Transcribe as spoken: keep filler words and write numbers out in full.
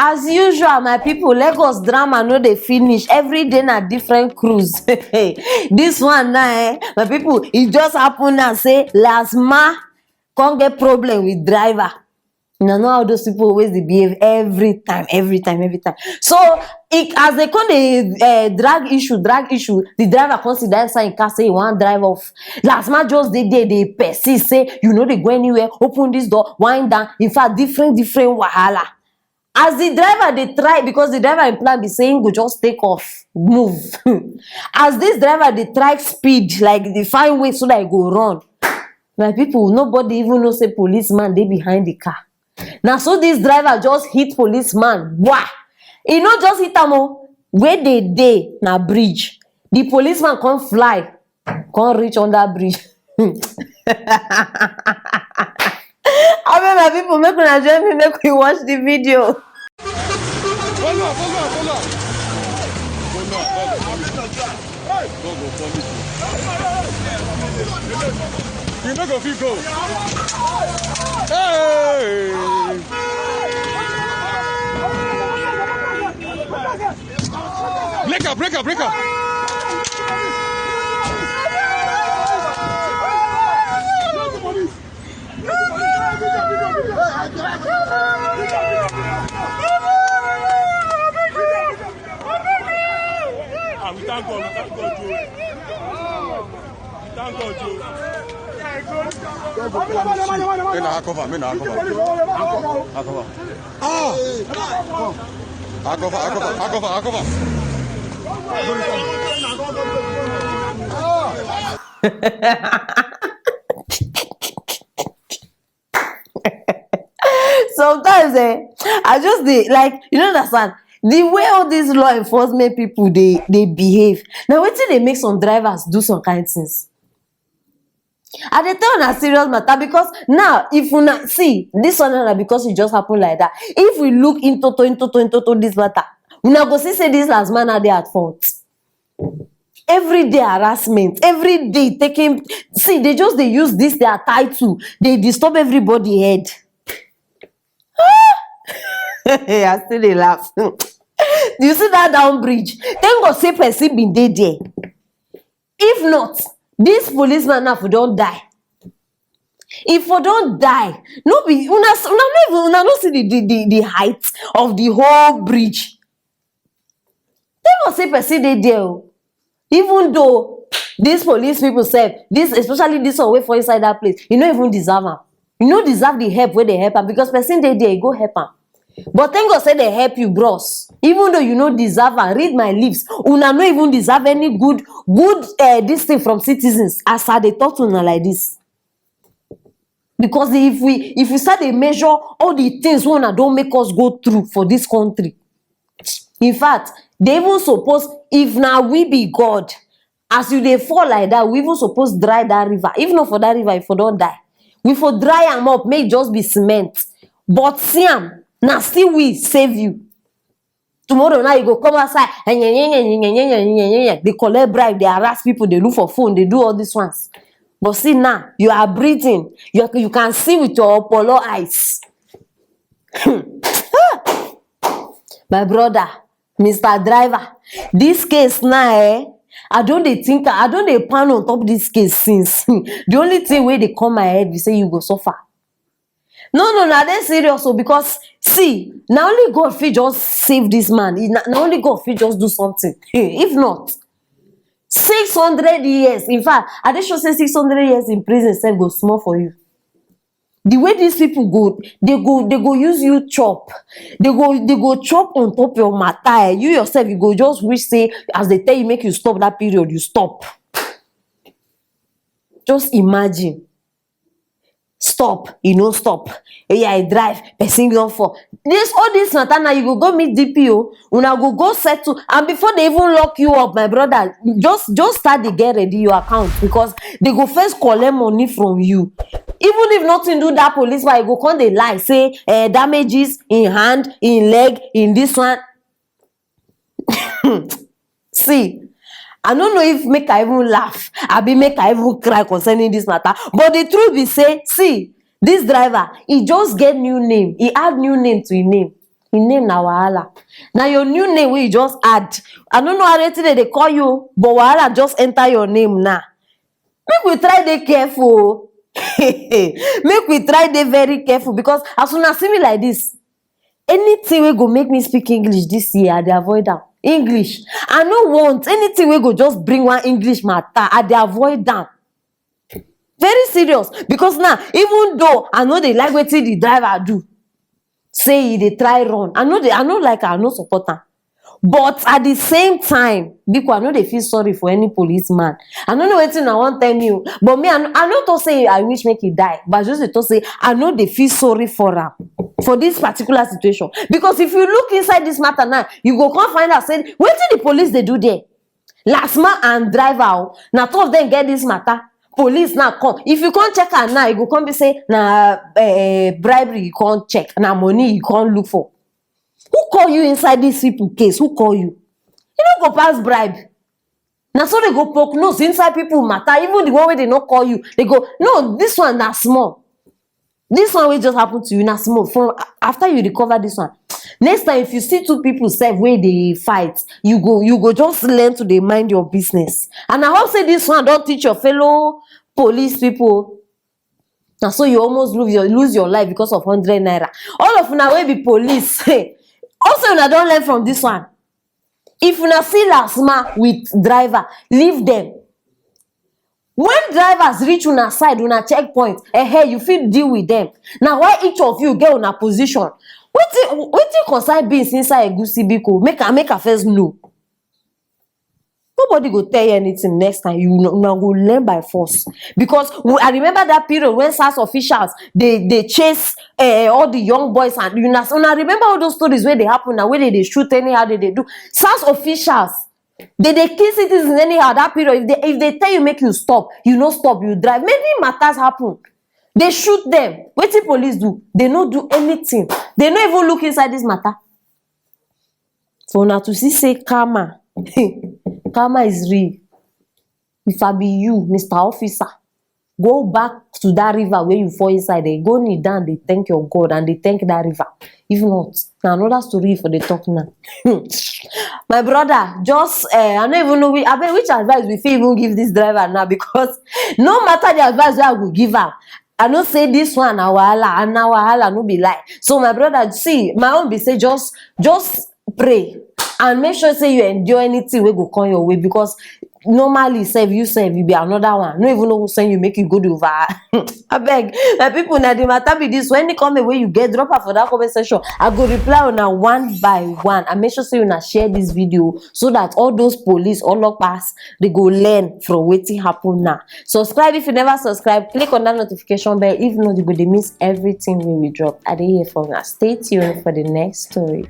As usual, my people, Lagos drama no dey finish. Every day na different cruise. This one now, eh, my people, e just happen now say Lasma come get problem with driver. You know how those people always dey behave every time, every time, every time. So, e, as they come dey, eh, drag issue, drag issue, the driver come sit down inside him car say he wan drive off. Lasma just dey there, dey persist say, "You no dey go anywhere, open this door, wind down." In fact, different, different wahala. As the driver dey try, because the driver in plan be say him go just take off, move. As this driver dey try speed, like, dey find way so that he go run. My people, nobody even know say policeman dey behind the car. Na so this driver just hit policeman. Wah! E no just hit am o. Where they dey na bridge. The policeman come fly, come reach under bridge. Abeg, my people, make una join me, make we watch the video. Follow am, follow am, follow am. Follow am, follow am. God go punish you. You no go fit go. Hey! Break am, break am, break am. Ah, we thank God, we thank God, Joe. We thank God, Joe. Make na cover, make na cover. Cover. Ah! Cover, cover, cover, cover. Sometimes, eh, I just dey, like, you no understand the way all these law enforcement people dey, dey behave. Na wetin dey make some drivers do some kind things. I dey tell una serious matter, because now, if una see this one, na because e just happen like that. If we look into to, into to, into to this matter, una go see say this Lasma na dey at fault. Everyday harassment, everyday taking, see, they just dey use this their title, dey disturb everybody head. I still dey laugh. You see that down bridge? Thank God say person bin dey there. If not, this policeman now for don die. If for don die, no be una, una no even, una no see the, the, the, the height of the whole bridge. Thank God say person dey there o. Even though these police people sef, this, especially this one wey for inside that place, you no even deserve am. You no deserve the help wey they help am, because person dey there, e go help am. But thank God say they help you, bros. Even though you no deserve am, read my lips. Una no even deserve any good, good, eh, this thing from citizens as I dey talk to una like this. Because if we, if we start dey measure all the things wey una don make us go through for this country, in fact, they even suppose, if na we be God, as you dey fall like that, we even suppose dry that river. If not for that river, you for don die. We for dry am up, make e just be cement. But see am, na still we save you. Tomorrow now you go come outside, dey collect bribe, dey harass people, dey look for phone, dey do all these ones. But see now, you are breathing. You, you can see with your opolo eyes. My brother, Mister Driver, this case now, eh, I don dey think, I don dey pan on top this case since. The only thing wey dey come my head be say you go suffer. No, no, na dey serious o, because see, na only God fit just save this man. E, na, na only God fit just do something. If not, six hundred years. In fact, I dey sure say six hundred years in prison sef go small for you. The way these people go, they go, they go use you chop. They go, they go chop on top your matter, eh. You yourself, you go just wish say, as they tell you make you stop that period, you stop. Just imagine. Stop, you no stop. Yeah, I drive, person don fall. This, all this matter now, you go go meet D P O, una go go settle, and before they even lock you up, my brother, just, just start dey get ready your account, because they go first collect money from you. Even if nothing do that police, why you go come dey lie, say, eh, damages in hand, in leg, in this one. See, I no know if make I even laugh, abi make I even cry concerning this matter. But the truth be say, see, this driver, he just get new name. He add new name to his name. Im name na wahala. Na your new name wey you just add. I no know how wetin dem dey call you, but wahala just enter your name now. Make we try dey careful. Make we try dey very careful, because as una see me like this, anything wey go make me speak English this year, I dey avoid am. English, I no want anything wey go just bring one English matter. I dey avoid am. Very serious, because now, even though I no dey like wetin the driver do, say e dey try run, I no dey, I no like am, I no support am. But at the same time, biko, I no dey feel sorry for any policeman. I no know wetin una wan tell me o, but me, I no, I no talk say I wish make e die, but I just dey talk say I no dey feel sorry for am for this particular situation. Because if you look inside this matter now, you go come find out say wetin the police dey do there. Lastma and driver o, na two of them get this matter. Police now come. If you come check am now, e go come be say na, eh, bribery you come check, na money you come look for. Who call you inside these people case? Who call you? You no go pass bribe. Na so they go poke nose inside people matter. Even the one wey they no call you, they go, "No, this one na small. This one wey just happen to you na small." From a-, after you recover this one, next time if you see two people sef wey dey fight, you go, you go just learn to dey mind your business. And I hope say this one don teach your fellow police people. Na so you almost lose your, lose your life because of hundred naira. All of una wey be police, also una don learn from this one. If una see lastma with driver, leave them. When drivers reach una side, una checkpoint, eh, eh, you fit deal with them. Na why each of you get una position. Wetin, wetin concern beans inside egusi, biko? Make I, make I first know. Nobody go tell you anything next time. You no, una go learn by force. Because we, I remember that period when SARS officials, they, they chase, eh, all the young boys, and you know, una remember all those stories where they happen now, where they, they shoot anyhow, they, they do. SARS officials, they, they kill citizens anyhow that period. If they, if they tell you make you stop, you no stop, you drive. Many matters happen. They shoot them. Wetin police do? They no do anything. They no even look inside this matter. For una to see say karma, karma is real. If I be you, Mister Officer, go back to that river where you fall inside there. Go kneel down, dey thank your God and dey thank that river. If not, na another story for the talk now. My brother, just, eh, I no even know we, abeg, which advice we fit even give this driver now, because no matter the advice wey I go give am, I know say this one na wahala, and na wahala, no be lie. So my brother, see, my own be say just, just pray and make sure say you endure anything wey go come your way, because normally sef, you sef, you be another one. No even know who send you make you go the over. Abeg, my people, na the matter be this. When the comment wey you get, drop am for that comment section. I go reply una one by one. And make sure say una share this video so that all those police, olopas, they go learn from wetin happen now. Subscribe if you never subscribe. Click on that notification bell. If not, you go dey miss everything wey we drop. I dey here for una. Stay tuned for the next story.